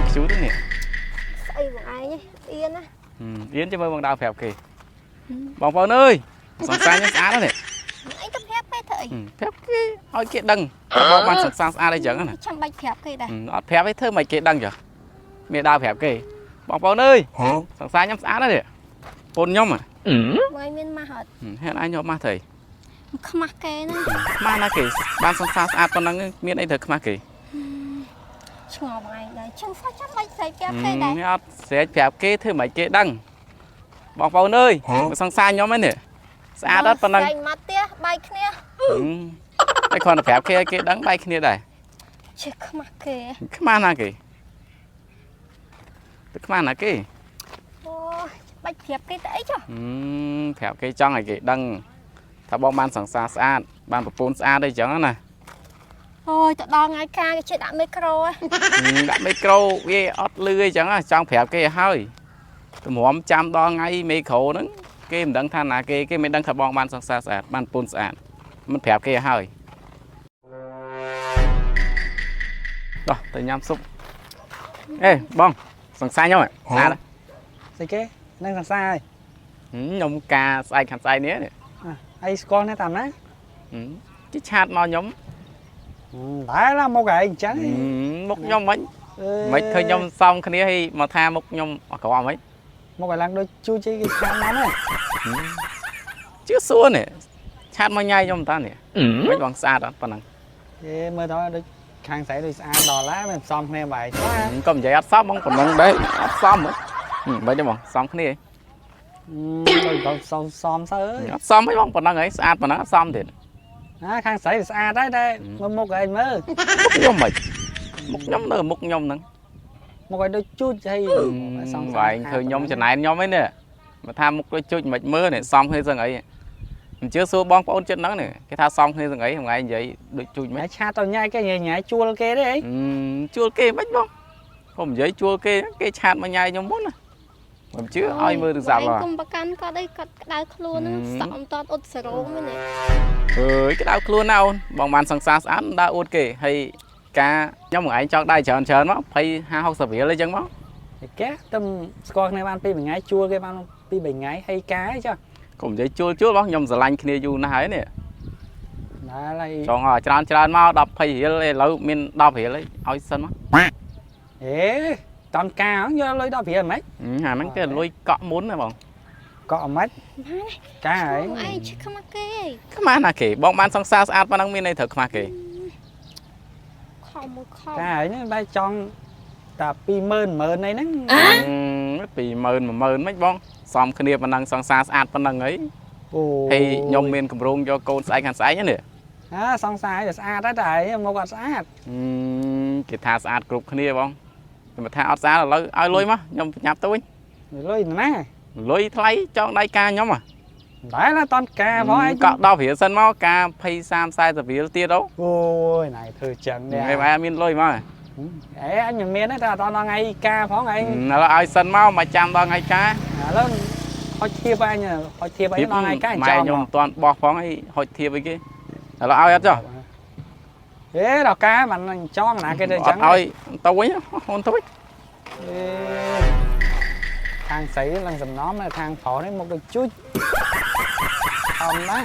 ខ្ជូតនេះ ស្អីបងឯងអៀនណា អៀនចាំមើលបងដើរប្រាប់គេបងប្អូនអើយសង្សារខ្ញុំស្អាតណាស់នេះ អីទៅប្រាប់គេធ្វើអី ប្រាប់គេឲ្យគេដឹងថាបងបានសង្សារស្អាតអីចឹងណា ចាំបាច់ប្រាប់គេដែរ អត់ប្រាប់ឯងធ្វើមិនគេដឹងចុះមានដើរប្រាប់គេបងប្អូនអើយសង្សារខ្ញុំស្អាតណាស់នេះពូនខ្ញុំ បងឯងមានម៉ាស់អត់ ហេតុឯងយកម៉ាស់ទៅ ខ្មាស់គេហ្នឹង ខ្មាស់ណាគេបានសង្សារស្អាតប៉ុណ្ណឹងមានអីត្រូវខ្មាស់គេ ឆ្ងល់បងឯងដែរចឹងសោះចាំបាច់ស្រែកប្រាប់គេដែរ អត់ស្រែកប្រាប់គេធ្វើមិនគេដឹងបងប្អូនអើយសង្សារខ្ញុំហ្នឹងនេះស្អាតអត់ប៉ុណ្ណឹង ស្រែកមកផ្ទះបាយគ្នា តែគ្រាន់តែប្រាប់គេឲ្យគេដឹងបែកគ្នាដែរ ចេះខ្មាស់គេ ខ្មាស់ណាគេទៅខ្មាស់ណាគេ អូបាច់ប្រាប់គេទៅអីចុះ ប្រាប់គេចង់ឲ្យគេដឹងថាបងបានសង្សារស្អាតបានប្រពន្ធស្អាតអីចឹងណា អូយទៅដល់ថ្ងៃការគេចេះដាក់មីក្រូហ៎ ដាក់មីក្រូវាអត់លឺអីចឹងចង់ប្រាប់គេឲ្យហើយតម្រាំចាំដល់ថ្ងៃមីក្រូហ្នឹងគេមិនដឹងថាណាគេគេមិនដឹងថាបងបានសង្សារស្អាតបានប្រពន្ធស្អាតមិនប្រាប់គេឲ្យហើយដោះទៅញ៉ាំស៊ុបអេបងសង្សារខ្ញុំស្អាត ស្អីគេនឹងសង្សារហើយ ខ្ញុំការស្អែកខាងស្អែកនេះ អីស្គាល់នេះតាមណា គេឆាតមកខ្ញុំ តែឡាមកឯងអញ្ចឹង មុខខ្ញុំមិនមិនឃើញខ្ញុំសំគ្នាឲ្យមកថាមុខខ្ញុំអក្រក់មិន មកឲ្យឡើងដូចជួយជីគេឆាតមកហ្នឹង ជឿសួរនេះឆាតមកញ៉ៃខ្ញុំតានេះមិនបងស្អាតអត់ប៉ុណ្ណឹង គេមើលទៅដូចខាងស្រីដូចស្អាតដល់ឡាមិនសមគ្នាបាយស្អាត ក៏និយាយអត់សមបងប៉ុណ្ណឹងដែរអត់សមមិនទេបងសមគ្នា ដូចដល់សមសមសើអើយ អត់សមទេបងប៉ុណ្ណឹងហីស្អាតប៉ុណ្ណឹងអត់សមទៀត ណាខាងស្រីស្អាតដែរតែមើលមុខឯងមើល មុខខ្ញុំមិនមុខខ្ញុំនៅមុខខ្ញុំហ្នឹង មកឲ្យដូចជួចហើយសង្សារ បែងឃើញខ្ញុំចំណែនខ្ញុំឯនេះមកថាមុខដូចជុចមិនមើលនេះសមគ្នាសឹងអីមិនជឿសួរបងប្អូនចិត្តហ្នឹងនេះគេថាសមគ្នាសឹងអីថ្ងៃនិយាយដូចជូចមិន ឆាតទៅញ៉ៃគេញ៉ៃញ៉ៃជួលគេទេអី ជួលគេមិនបងខ្ញុំនិយាយជួលគេគេឆាតមកញ៉ៃខ្ញុំមុនណាមិនជឿឲ្យមើលទូរស័ព្ទ បងឯងគុំប្រកាន់គាត់អីគាត់ក្តៅខ្លួនហ្នឹងសក់មិនតអ៊ុតសរោមហ្នឹង អើយក្តៅខ្លួនណាអូនបងបានសង្សារស្អាតដើរអួតគេហើយការខ្ញុំមួយឯងចង់ដៃច្រើនច្រើនមក20 50 60រៀលអីចឹងមក គេទៅស្គាល់គ្នាបានពីមួយថ្ងៃជួលគេបានពី3ថ្ងៃហើយការអីចុះ កុំនិយាយជួលជួលបងខ្ញុំស្រឡាញ់គ្នាយូរណាស់ហើយនេះ ណាហើយ ចង់ឲ្យច្រើនច្រើនមក10 20រៀលឥឡូវមាន10រៀលឲ្យសិនមក អេតន់ការហ្នឹងយកលុយ10រៀលហ្មង អាហ្នឹងគេលុយកក់មុនណាបង កក់ហ្មងការហី បងឯងឈិះខ្មាស់គេអី ខ្មាស់ណាគេបងបានសង្សារស្អាតប៉ុណ្ណឹងមានន័យត្រូវខ្មាស់គេ ខំមួយខំ ការហីហ្នឹងបែរចង់តែ20000 10000អីហ្នឹង 20000 10000មិនបងសំគ្នាប៉ុណ្ណឹងសង្សារស្អាតប៉ុណ្ណឹងអី អូ ហើយខ្ញុំមានកម្រងយកកូនស្អែកខាងស្អែកនេះ អាសង្សារឲ្យស្អាតដែរតែឯងមកអត់ស្អាត គេថាស្អាតគ្រប់គ្នាបងតែមកថាអត់ស្អាតឥឡូវឲ្យលុយមកខ្ញុំប្រញាប់ទៅវិញ លុយណា លុយថ្លៃចង់ដៃការខ្ញុំហ៎ តែណាតន់ការផងឯង កក់10រៀលសិនមកការ20 30 40រៀលទៀតអូ អូយណៃធ្វើចឹងនេះ ឯងមានលុយមក អេអញមិនមានទេតែអត់ដល់ថ្ងៃការផងឯង ឥឡូវឲ្យសិនមកមកចាំដល់ថ្ងៃការ ឥឡូវហុចធៀបអញហុចធៀបអញដល់ថ្ងៃការ ម៉ែ ចំ ខ្ញុំមិនទាន់បោះផងអីហុចធៀបអីគេឥឡូវឲ្យអត់ចុះ អេដល់ការមិនចង់ណាគេទៅចឹង អត់ឲ្យទៅវិញអូនទៅវិញ អេខាងស្រីឡើងសំណំខាងប្រុសនេះមកដូចជួចអមណា